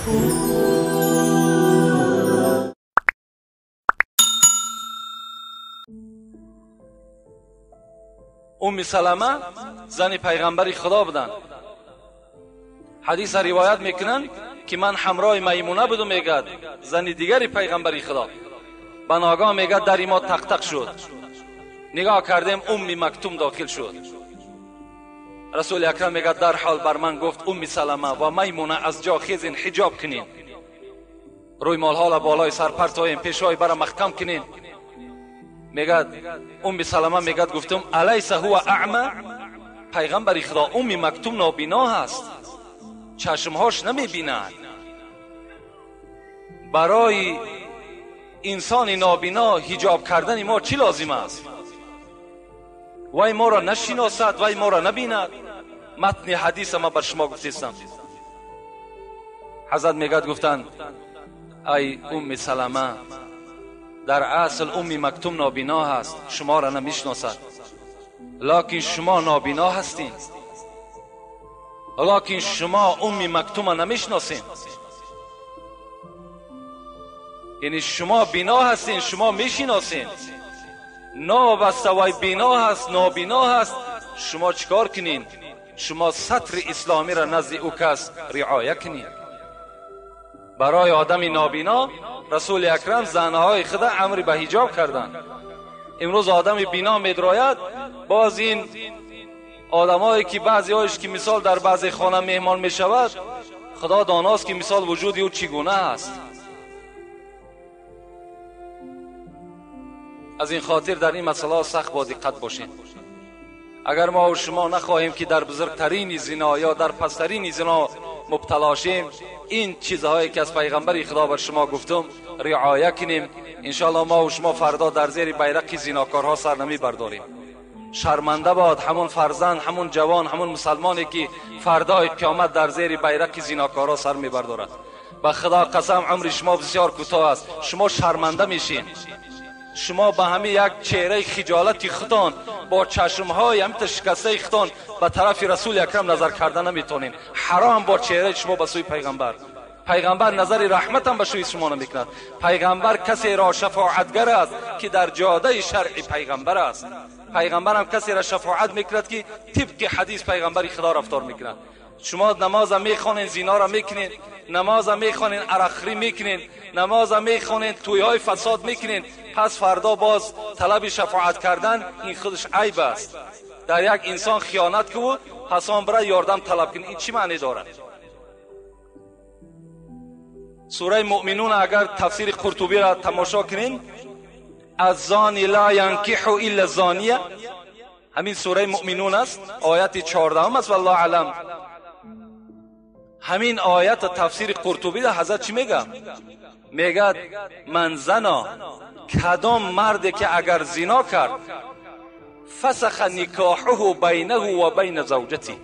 Ум Салама зани пайғамбари Худо буданд. Ҳадиса ривоят мекунанд ки ман ҳамроҳи Маймуна будум, мегӯяд зани дигари пайғамбари Худо. Ба ногоҳ мегӯяд дари мо тақ-тақ шуд. Нигоҳ кардем, Умми Мактум дохил шуд. Расули Акрам мегӯяд дарҳол бар ман гуфт Умми Салама ва Маймуна аз ҷо хезин, ҳиҷоб кунин, рӯймолҳоро болои сар партоем, пешҳои бара маҳкам кунин. Мегӯяд Умми Салама мегӯяд гуфтум алайса ҳува аъма, пайғамбари Худо Умми Мактум нобино ҳаст, чашмҳош намебинад. Барои инсони нобино ҳиҷоб кардани мо чӣ лозим аст? Вай моро нашиносад, вай моро набинад. Матни ҳадиса ман бар шумо гуфтистам. Ҳазрат мегӯяд гуфтанд ай Умми Салама, дар асл Умми Мактум нобино ҳаст, шуморо намешиносад, локин шумо нобино ҳастин, локин шумо Умми Мактума намешиносед. Яъне шумо бино ҳастин, шумо мешиносед. Новобаста вай бино ҳаст, нобино ҳаст, шумо чикор кунед? Шумо сатри исломиро назди ӯ кас риоя кунед. Барои одами нобино Расули Акрам занҳои худа амри ба ҳиҷоб карданд. Имрӯз одами бино медрояд, боз ин одамое ки баъзеҳояш ки мисол дар баъзе хона меҳмон мешавад, Худо доност ки мисол вуҷуди ӯ чӣ гуна аст. Аз ин хотир дар ин масъалаҳо сахт бо диққат бошед. Агар мо ва шумо нахоҳем ки дар бузургтарини зино ё дар пасттарини зино мубтало шем, ин чизҳое ки аз пайғамбари Худо бар шумо гуфтум риоя кунем. Иншоалло мо ва шумо фардо дар зери байрақи зинокорҳо сар намебардорем. Шарманда бод ҳамон фарзанд, ҳамон ҷавон, ҳамон мусалмоне ки фардои қиёмат дар зери байрақи зинокорҳо сар мебардорад. Ба Худо қасам, умри шумо бисёр кӯтоҳ аст, шумо шарманда мешин. Шумо ба ҳамин як чеҳраи хиҷолати худтон бо чашмҳои ҳамита шикастаи худтон ба тарафи Расули Акрам назар карда наметонед. Ҳаром бо чеҳраи шумо ба сӯи пайғамбар. Пайғамбар назари раҳматам ба сӯи шумо намекунад. Пайғамбар касеро шафоатгар аст ки дар ҷодаи шаръи пайғамбар аст. Пайғамбарам касеро шафоат мекунад ки тибқи ҳадис пайғамбари Худо рафтор мекунад. Шумо намоза мехонед, зиноро мекунед, намоза мехонед, арақхӯрӣ мекунед, намоза мехонед, тӯйҳои фасод мекунед, пас фардо боз талаби шафоат кардан ин худаш айб аст. Дар як инсон хиёнат куву пас он бира ёрдам талаб кунед, ин чӣ маъне дорад? Сураи Муъминун агар тафсири Қуртубиро тамошо кунед, الزانی لا ینکح الا الزانیه، ҳамин сураи Муъминун аст, ояти 14 аст, валлоҳу аълам. Ҳамин оята тафсири Қуртубида ҳазрат чӣ мегӯяд? Мегӯяд ман зано, кадом марде ки агар зино кард, фасаха никоҳуҳу байнаҳу ва байна завҷати,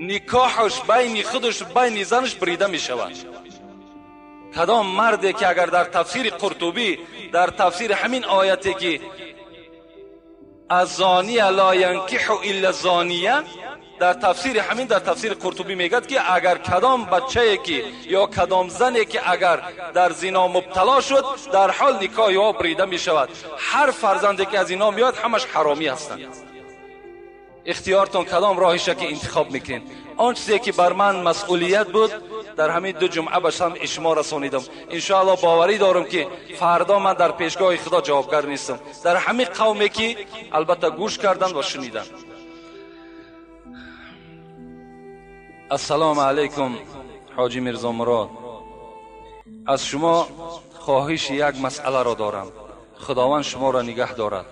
никоҳаш байни худаш байни занаш бурида мешавад. Кадом марде ки агар дар тафсири Қуртубӣ дар тафсири ҳамин ояте ки الزانیه لا ینکح الا الزانیه، дар тафсири ҳамин дар тафсири Қуртубӣ мегӯяд ки агар кадом бачае ки ё кадом зане ки агар дар зино мубтало шуд, дар ҳол никоҳи ӯ бурида мешавад. Ҳар фарзанде ки аз ино меояд ҳамаш ҳаромӣ ҳастанд. Ихтиёртон кадом роҳиша ки интихоб мекунед. Он чизе ки бар ман масъулият буд дар ҳамин ду ҷумъа ба самъи шумо расонидам. Иншоалло боварӣ дорам ки фардо ман дар пешгоҳи Худо ҷавобгар нестам. Дар ҳамин қавме ки албатта гӯш карданд ва шуниданд. Ассалому алайкум ҳоҷи Мирзо Мурод. Аз шумо хоҳиши як масъаларо дорам. Худованд шуморо нигаҳ дорад.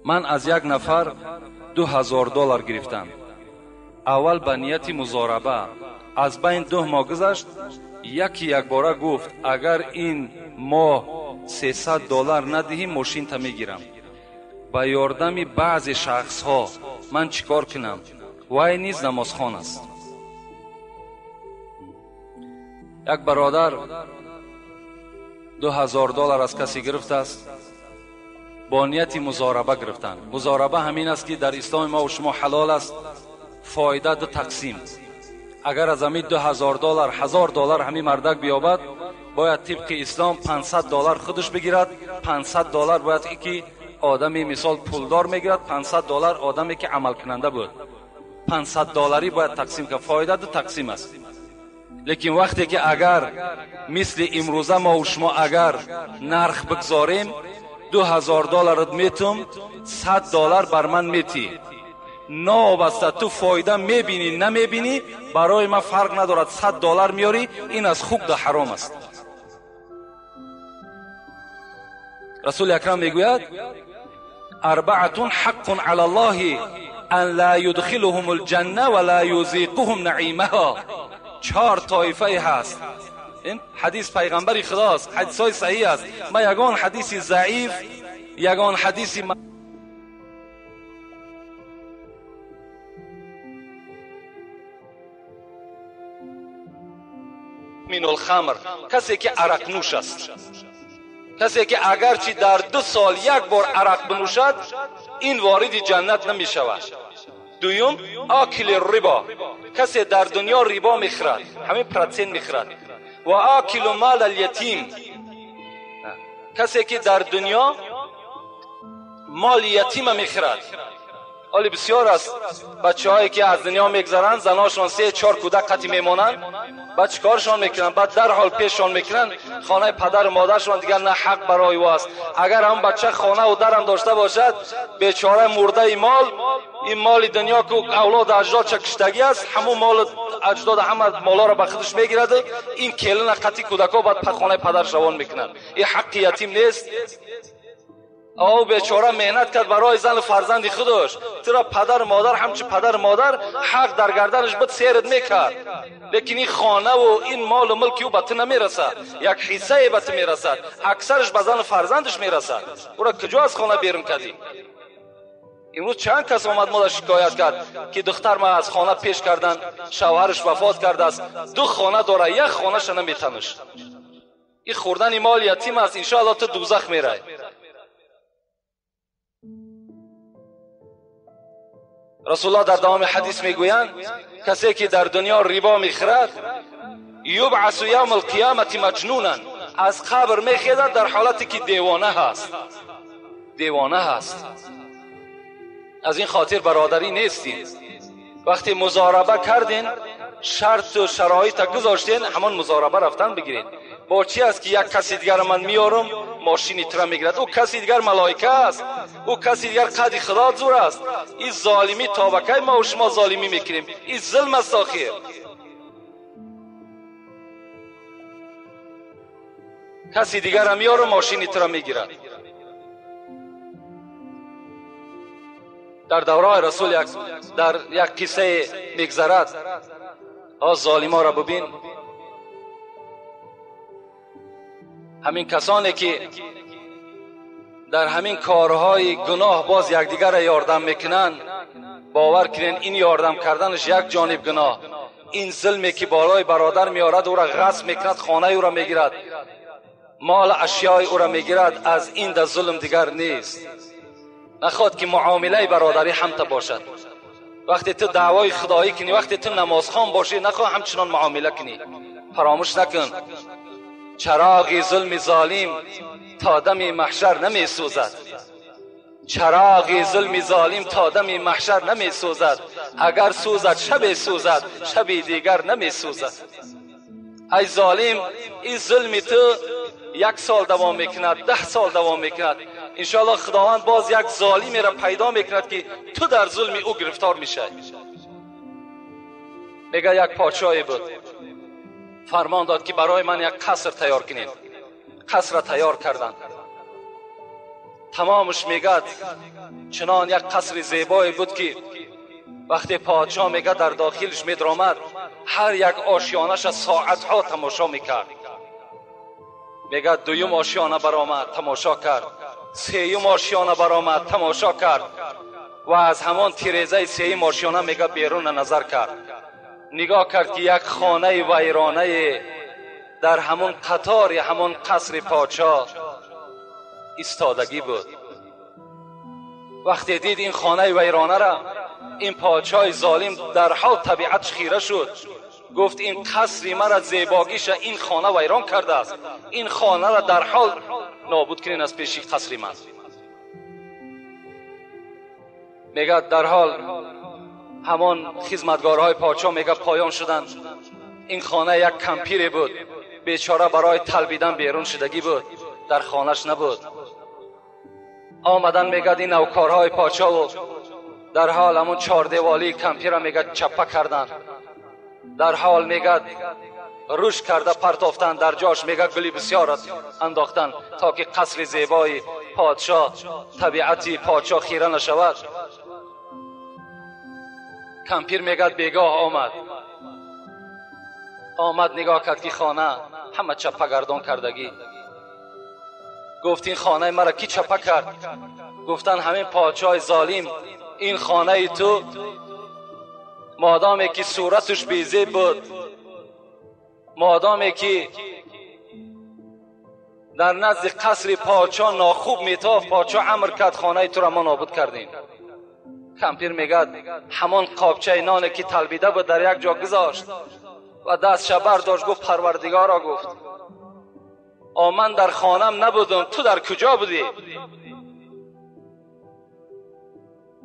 Ман аз як нафар $2000 гирифтам. Аввал ба нияти музораба. Аз байн 2 моҳ гузашт, яки якбора гуфт агар ин моҳ $300 надиҳӣ мошинта мегирам. Ба ёрдами баъзе шахсҳо ман чӣ кор кунам? Вай низ намозхон аст. Як бародар $2000 аз касе гирифтааст, бо нияти музораба гирифтанд. Музораба ҳамин аст ки дар исломи мо ва шумо ҳалол аст, фоида ду тақсим. Агар аз ҳамин $2000 $1000 ҳамин мардак биёбад, бояд тибқи ислом $500 худаш бигирад, $500 бояд ки одами мисол пулдор мегирад, $500 одаме ки амалкунанда буд. $500 бояд тақсим кард. Фоида ду тақсим аст. Лекин вақте ки агар мисли имрӯза мо ва шумо агар нарх бигзорем, $2000 метум, $100 бар ман метӣ. Новобаста ту фоида мебинӣ намебинӣ, барои ман фарқ надорад, $100 меёрӣ, ин аз хуб да ҳаром аст. Расули акрам мегӯяд: арбаатун ҳаққун ала Аллоҳи ан ла юдхилуҳум алҷанна ва ла юзиқуҳум наъимаҳо. 4 тоифае ҳаст. Ин ҳадис пайғамбари худост, ҳадисҳои саҳиҳ аст. Ман ягон ҳадиси заиф, ягон ҳадиси мин алхамр, касе ки арақнӯш аст, касе ки агарчи дар 2 сол як бор арақ бинӯшад, ин вориди ҷаннат намешавад. Дуюм, акили рибо, касе дар дунё рибо мехӯрад, ҳамин процент мехӯрад. Ва акилу мал алятим, касе ки дар дунё моли ятима мехӯрад. Ҳоли бисёр аст бачаҳое ки аз дунё мегзаранд, заношон 3-4 кӯдак қатӣ мемонанд, баъд чӣ коршон мекунанд? Баъд дарҳол пешшон мекунанд хонаи падару модаршон, дигар на ҳақ барои ӯ аст. Агар ҳам бача хонаву дарам дошта бошад, бечора мурдаи мол, ин моли дунё ку авлоду аҷдодша киштагӣ аст, ҳамун молу аҷдода ҳама молоро ба худаш мегирад, ин келина қатӣ кӯдакҳо баъд хонаи падарш равон мекунанд. Ин ҳаққи ятим нест. О бечора меҳнат кард барои зану фарзанди худаш, туро падару модар ҳамчун падару модар ҳақ дар гарданаш буд, серат мекард, лекин ин хонаву ин молу мулки ӯ ба ту намерасад, як ҳиссае ба ту мерасад, аксараш ба зану фарзандаш мерасад. Ӯро куҷо аз хона берун кардӣ? Имрӯз чанд кас омад мода шикоят кард ки духтар ма аз хона пеш кардан, шавҳараш вафот кардааст, 2 хона дора, як хонаша наметанаш. Ин хӯрдани моли ятим аст, иншоалло ту дӯзах мерай. Расулуллоҳ дар давоми ҳадис мегӯянд: касе ки дар дунё рибо мехӯрад, юбъасу явма алқиёмати маҷнунан, аз қабр мехезад дар ҳолате ки девона ҳаст, девона ҳаст. Аз ин хотир бародарӣ нестем. Вақте музораба кардин, шарту шароита гузоштен, ҳамон музораба рафтан бигиред. Бо чи аст ки як каси дигар ман меорам, мошини тура мегирад? Ӯ каси дигар малоика аст, ӯ каси дигар қадри худо зур аст. Ин золимӣ то ба кай мо шумо золимӣ мекунем? Ин зулм аст охир. Каси дигарам меорам, мошини тура мегирад. Дар давраи расул дар як қиссае мегзарад. О золиморо бибин, ҳамин касоне ки дар ҳамин корҳои гуноҳ боз якдигарро ёрдам мекунанд, бовар кунед ин ёрдам карданаш як ҷониб гуноҳ, ин зулме ки болои бародар меорад, ӯро ғасб мекунад, хонаи ӯро мегирад, мол ашёи ӯро мегирад, аз ин да зулм дигар нест. Нахоҳад ки муомилаи бародарӣ ҳамта бошад. Вақте ту даъвои худоӣ кунӣ, вақте ту намозхон бошӣ, нахоҳ ҳамчунон муомила кунӣ. Фаромӯш накун, чароғи зулми золим то дами маҳшар намесӯзад. Чароғи зулми золим то дами маҳшар намесӯзад. Агар сӯзад, шабе сӯзад, шаби дигар намесӯзад. Ай золим, ин зулми ту 1 сол давом мекунад, 10 сол давом мекунад. Иншоаллоҳ худованд боз як золимеро пайдо мекунад ки ту дар зулми ӯ гирифтор мешавӣ. Мегӯяд як подшоҳе буд, фармон дод ки барои ман як қаср тайёр кунед. Қасрро тайёр карданд. Тамомаш мегӯяд чунон як қасри зебое буд ки вақте подшоҳ мегӯяд дар дохилаш медаромад, ҳар як ошёнаша соатҳо тамошо мекард. Мегӯяд дуюм ошёна баромад, тамошо кард, сеюм ошёна баромад, тамошо кард ва аз ҳамон тирезаи сеюм ошёна мегӯяд берун назар кард. Нигоҳ кард ки як хонаи вайронае дар ҳамон қатори ҳамон қасри подшоҳ истодагӣ буд. Вақте дид ин хонаи вайронара, ин подшоҳи золим дарҳол табиатш хира шуд. گفت این قصری مرا زیباگیش این خانه ویران کرده است، این خانه را در حال نابود کنین از پیشی قصری من. میگه در حال همان خدمتگارهای پادشاه میگه پایان شدند. این خانه یک کمپیری بود، بیچاره برای طلبیدن بیرون شدگی بود، در خانهش نبود. آمدن میگه این نوکارهای پادشاه و در حال همون چهار دیوالی کمپیر میگه چپه کردن، در حال میگه روش کرده پرتافتن در جاش، میگه گلی بسیار انداختن تا که قصر زیبای پادشاه، طبیعتی پادشاه خیره نشود. کمپیر میگه بیگاه آمد نگاه کرد که خانه همه چپه گردان کردگی. گفت این خانه مرا کی چپه کرد؟ گفتن همین پادشاه ظالم، این خانه تو مادامی که صورتش بیزیب بود، مادامی که در نزد قصر پادشاه ناخوب میتافت، پادشاه امر کرد خانه تو را ما نابود کردیم. کمپیر میگه همان قابچه نانی که طلبیده بود در یک جا گذاشت و دستش برداشت، گفت پروردگارا، گفت من در خانم نبودم، تو در کجا بودی؟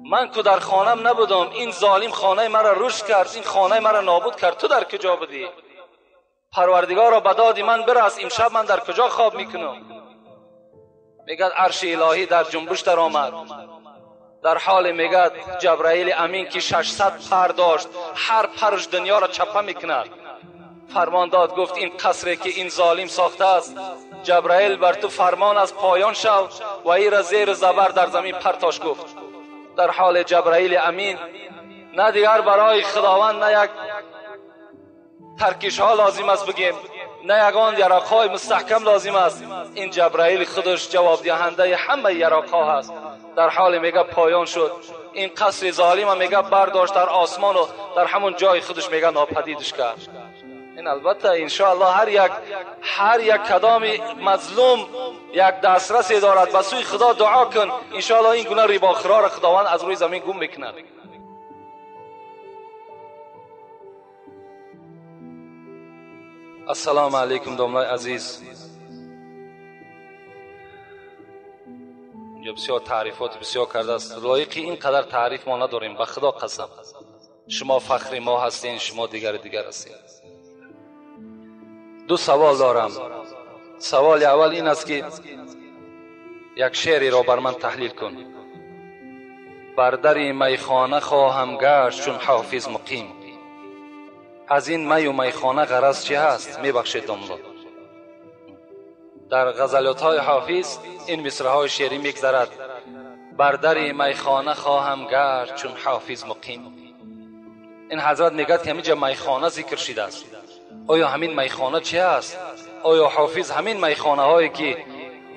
من که در خانم نبودم، این ظالم خانه مرا روش کرد، این خانه مرا نابود کرد، تو در کجا بودی؟ پروردگارا به داد من برس، امشب من در کجا خواب میکنم؟ میگه عرش الهی در جنبش در آمد. در حال میگه جبرائیل امین که 600 پر داشت، هر پرش دنیا را چپه میکند، فرمان داد، گفت این قصری که این ظالم ساخته است، جبرائیل بر تو فرمان از پایان شو و ای را زیر زبر در زمین پرتاش. گفت در حال جبرائیل امین نه دیگر برای خداوند نه یک ترکش ها لازم است بگیم، نه یگان یراق های مستحکم لازم است، این جبرائیل خودش جواب دهنده همه یراق ها هست. در حال میگه پایان شد، این قصر ظالم میگه برداشت در آسمان و در همون جای خودش میگه ناپدیدش کرد. این البته انشاءالله هر یک کدام مظلوم یک دسترسی دارد، به سوی خدا دعا کن، انشاءالله این گونه ریباخرا را خداوند از روی زمین گم میکند. السلام علیکم داملای عزیز. اینجا بسیار تعریفات بسیار کرده است، لایق این قدر تعریف ما نداریم، به خدا قسم شما فخر ما هستین، شما دیگر هستین. دو سوال دارم. سوال اول این است که یک شعری را بر من تحلیل کن. بر در میخانه خواهم گشت چون حافظ مقیم. از این می و میخانه غرض چی هست؟ میبخشید داملا. در غزلیات های حافظ این مصرع های شعری میگذرد: بر در میخانه خواهم گشت چون حافظ مقیم. این حضرت میگد که همینجا میخانه ذکر شده است. آیا همین میخانه چی است؟ آیا حافظ همین میخانه هایی که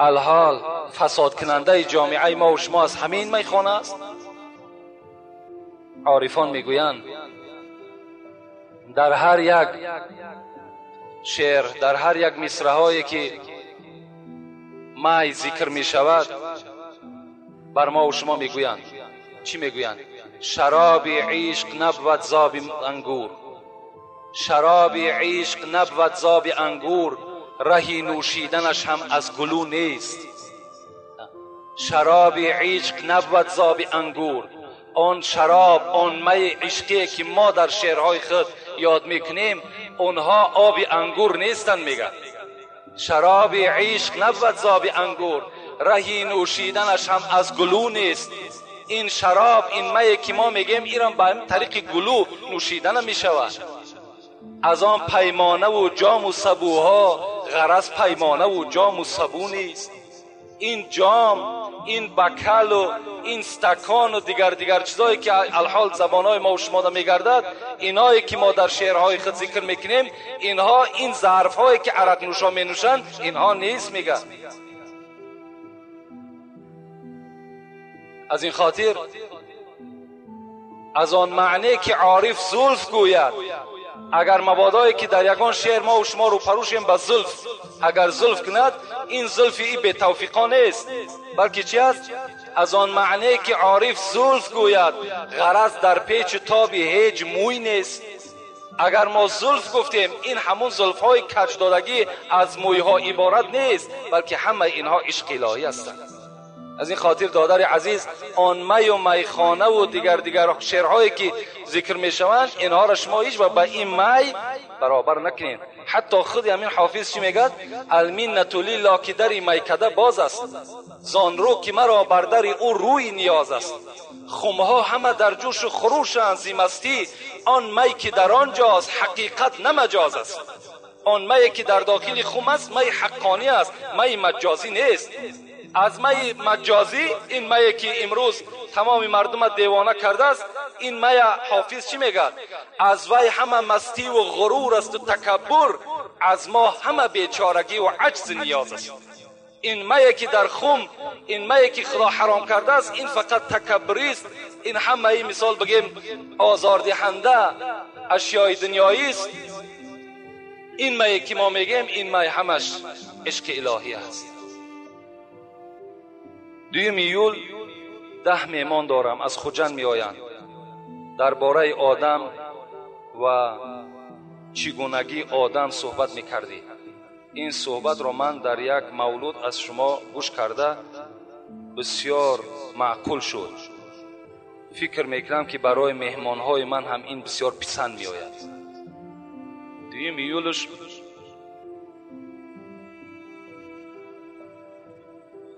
الحال فساد کننده جامعه ما و شما است همین میخانه است؟ عارفان میگویند در هر یک شعر، در هر یک مصرع هایی که می ذکر می شود، بر ما و شما میگویند چی میگویند؟ شراب عشق نبود زاب انگور، شراب عشق نبود زاب انگور، رهی نوشیدنش هم از گلو نیست. شراب عشق نبود زاب انگور، آن شراب، آن می عشقی که ما در شعرهای خود یاد میکنیم، اونها آب انگور نیستن. میگه شراب عشق نبود زاب انگور، رهی نوشیدنش هم از گلو نیست. این شراب، این می که ما میگیم، ایران به طریق گلو نوشیدن میشود. از آن پیمانه و جام و سبوها، غرض پیمانه و جام و سبو نیست. این جام، این بکل و این استکان و دیگر چیزایی که الحال زبانهای ما و شما میگردد، اینایی که ما در شعرهای خود ذکر میکنیم، اینها این ظرفهایی که عرق نوشا می نوشند، اینها نیست. میگه از این خاطر از آن معنی که عارف زلف گوید، اگر مبادایی که در یگان شعر ما و شما رو پروشیم به زلف، اگر زلف کند، این زلف ای به توفیقا نیست، بلکه چی است؟ از آن معنی که عارف زلف گوید، غرض در پیچ تاب هیچ موی نیست. Агар мо зулф гуфтем, ин ҳамун зулфҳои каҷдодагӣ аз мӯйҳо иборат нест, балки ҳамаи инҳо ишқи илоҳӣ ҳастанд. Аз ин хотир додари азиз, он май ва майхона ва дигар шеърҳое ки зикр мешаванд, инҳоро шумо ҳеҷ вақт ба ин май баробар накунед. Ҳатто худи ҳамин ҳофиз чӣ мегӯяд? Алминнату лиллоҳ ки дари майкада боз аст, зон рӯ ки маро бар дари ӯ рӯи ниёз аст. Хумҳо ҳама дар ҷӯшу хурӯшанд зи мастӣ, он май ки дар он ҷост ҳақиқат на маҷоз аст. Он мае ки дар дохили хум аст, май ҳаққонӣ аст, май маҷозӣ нест. Аз май маҷозӣ, ин мае ки имрӯз тамоми мардума девона кардааст, ин мая ҳофиз чӣ мегӯяд? Аз вай ҳама мастиву ғурур асту такаббур, аз мо ҳама бечорагиву аҷзи ниёз аст. Ин мае ки дар хум, ин мае ки худо ҳаром кардааст, ин фақат такаббурист, ин ҳамаи мисол бигем озордиҳанда ашёи дунёист. Ин мае ки мо мегӯем, ин май ҳамаш ишқи илоҳӣ аст. 2 июл 10 меҳмон дорам, аз Хуҷанд меоянд. Дар бораи одам ва чӣ гунагии одам суҳбат мекардӣ. Ин суҳбатро ман дар як мавлуд аз шумо гӯш карда бисёр маъқул шуд. Фикр мекунам ки барои меҳмонҳои ман ҳам ин бисёр писанд меояд. 2 июлш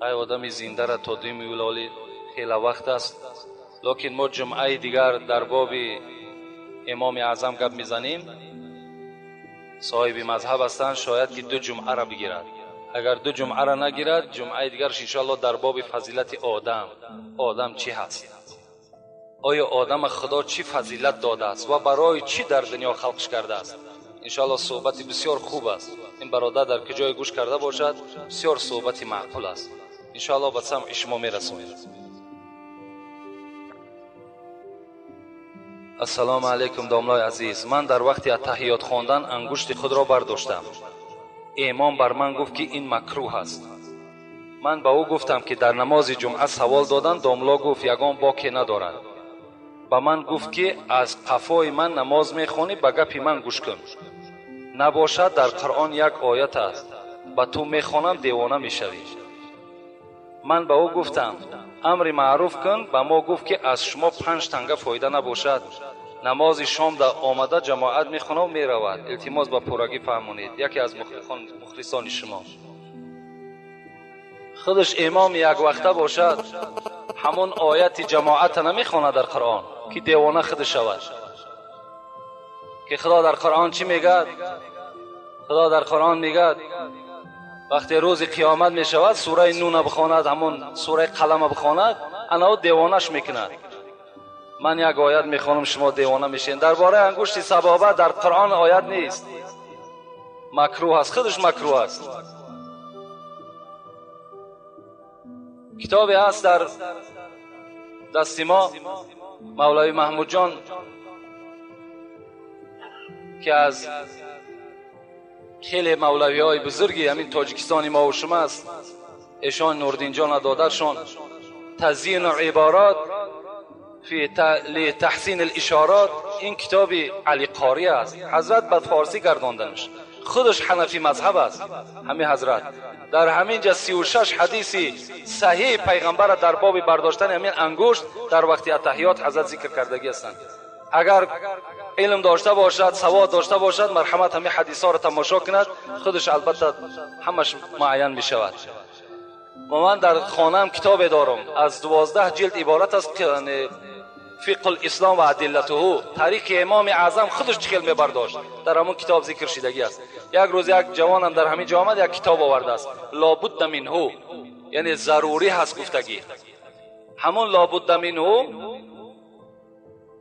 ай одами зиндара то 2 июл оли хеле вақт аст, лекин мо ҷумъаи дигар дар боби имоми аъзам гап мезанем. Соҳиби мазҳаб ҳастанд, шояд ки 2 ҷумъаро бигирад. Агар 2 ҷумъаро нагирад, ҷумъаи дигарш иншоаллоҳ дар боби фазилати одам. Одам чӣ ҳаст? Оё одама худо чӣ фазилат додааст ва барои чӣ дар дунё халқш кардааст? Иншоаллоҳ суҳбати бисёр хуб аст. Ин бародар дар куҷое гӯш карда бошад, бисёр суҳбати маъқул аст. Иншоаллоҳ ба самъи шумо мерасонем. Ассалому алайкум домлои азиз. Ман дар вақти аттаҳиёт хондан ангушти худро бардоштам. Имом бар ман гуфт ки ин макрӯҳ аст. Ман ба ӯ гуфтам ки дар намози ҷумъа савол додан, домло гуфт ягон боке надорад. Ба ман гуфт ки аз қафои ман намоз мехонӣ, ба гапи ман гӯш кун. Набошад дар Қуръон як оят аст, ба ту мехонам девона мешавӣ. Ман ба ӯ гуфтам амри маъруф кун, ба мо гуфт ки аз шумо 5 танга фоида набошад. Намози шом да омада ҷамоат мехонав меравад. Илтимос ба пуррагӣ фаҳмонед. Яке аз мухлисони шумо. Худаш имоми яквақта бошад, ҳамон ояти ҷамоата намехонад дар Қуръон ки девона худаш шавад. Ки Худо дар Қуръон чӣ мегӯяд? Худо дар Қуръон мегӯяд вақте рӯзи қиёмат мешавад, сураи нуна бихонад, ҳамон сураи қалама бихонад, ана ӯ девонаш мекунад. Ман як оят мехонам, шумо девона мешавед. Дар бораи ангушти сабоба дар Қуръон оят нест. Макрӯҳ аст, худаш макрӯҳ аст. Китобе ҳаст дар дасти мо, мавлави Маҳмудҷон, ки аз хеле мавлавиҳои бузурги ҳамин тоҷикистони мо ва шумо аст. Эшон Нурдинҷон додаршон тазйину иборат фи литаҳсин алишорат, ин китоби Али Қорӣ аст. Ҳазрат ба форсӣ гардонданаш. Худаш ҳанафӣ мазҳаб аст. Ҳамин ҳазрат дар ҳамин ҷа 36 ҳадиси саҳиҳи пайғамбара дар боби бардоштани ҳамин ангушт дар вақти аттаҳиёт ҳазрат зикр кардагӣ ҳастанд. Агар илм дошта бошад, савод дошта бошад, марҳамат ҳамин ҳадисҳоро тамошо кунад, худаш албатта ҳамаш муайян мешавад. Ва ман дар хонаам китобе дорам, аз 12 ҷилд иборат аст, фиқҳ ислом ва адиллатуҳу, таърихи имоми аъзам худаш чӣ хел мебардошт, дар ҳамон китоб зикр шидагӣ аст. Як рӯз як ҷавонам дар ҳамин ҷо омад, як китоб овардааст, лобудда минҳу, яъне зарурӣ ҳаст гуфтагӣ. Ҳамон лобудда минҳу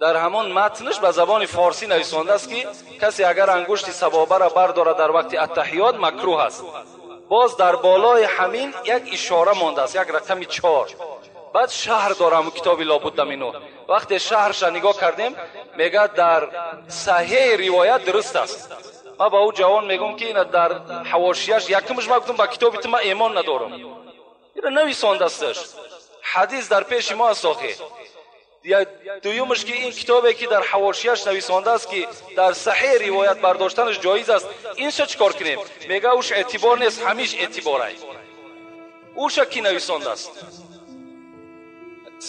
дар ҳамон матнаш ба забони форсӣ нависондааст ки касе агар ангушти сабобаро бардорад дар вақти аттаҳиёт макрӯҳ аст. Боз дар болои ҳамин як ишора мондааст, як рақами 4. Баъд шаҳр дорам китоби лобудда минҳу. Вақте шаҳрша нигоҳ кардем, мегӯяд дар саҳеҳи ривоят дуруст аст. Ман ба ӯ ҷавон мегӯм ки ина дар ҳавошияш якумаш ман гуфтам ба китоби ту ман эмон надорам. Ина нависондасташ. Ҳадис дар пеши мо аст охи. Дуюмаш ки ин китобе ки дар ҳавошияш нависонда аст ки дар саҳеҳ ривоят бардоштанаш ҷоиз аст, инша чӣ кор кунем? Мега уш эътибор нест, ҳамиш эътиборай. Уша ки нависондааст?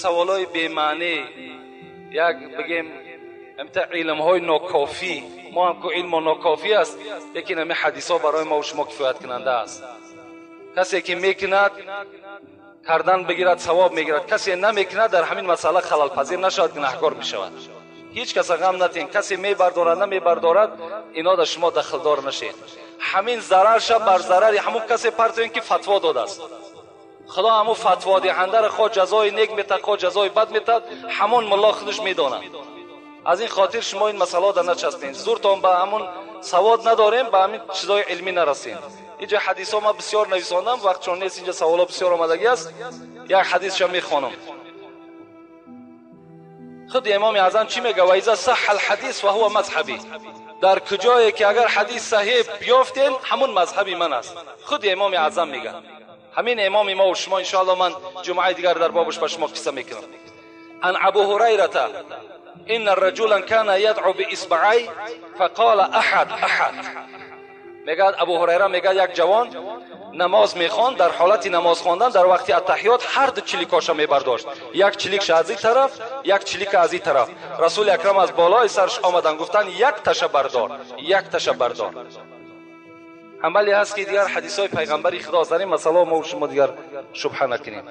Саволҳои бемаънӣ, як бигем ҳамта илмҳои нокофӣ. Мо ҳам ку илмо нокофӣ аст, лекин ҳами ҳадисҳо барои мо шумо кифояткунанда аст. Касе ки мекунад, кардан бигирад, савоб мегирад. Касе намекунад, дар ҳамин масъала халалпазир нашавад, гунаҳкор мешавад. Ҳеҷ каса ғам натиҳен. Касе мебардорад, намебардорад, ино дар шумо дахлдор нашед. Ҳамин зарарша бар зарари ҳамун касе партоен ки фатво додааст. Худо ҳамун фатводиҳандаро хоҳ ҷазои нек метад, хоҳ ҷазои бад метад, ҳамон мулло худаш медонад. Аз ин хотир шумо ин масъалаҳо дар начаспед. Зуртон ба ҳамун савод надорем, ба ҳамин чизҳои илмӣ нарасем. Инҷа ҳадисҳо ман бисёр нависондам, вақт чон нест, инҷа саволҳо бисёр омадагӣ аст. Як ҳадисша мехонам. Худи имоми аъзам чӣ мега? Ва иза саҳҳа алҳадис фаҳува мазҳабӣ. Дар куҷое ки агар ҳадис саҳеҳ биёфтем, ҳамун мазҳаби ман аст. Худи имоми аъзам мега. Ҳамин имоми мо ва шумо, иншоалло ман ҷумъаи дигар дар бобаш ба шумо қисса мекунам. Ан абу ҳурайрата инна раҷулан кана ядъу биисбаъай фақола аҳад аҳад. Мегӯяд Абу Ҳурайра, мегӯяд як ҷавон намоз мехонд, дар ҳолати намоз хондан дар вақти аттаҳиёт ҳар ду чиликоша мебардошт, як чиликша аз ин тараф, як чилика аз ин тараф. Расули акрам аз болои сарш омаданд, гуфтанд: як таша бардор, як таша бардор. Амале ҳаст ки дигар ҳадисҳои пайғамбари худо аст. Дар ин масъалао мо шумо дигар шубҳа накунем.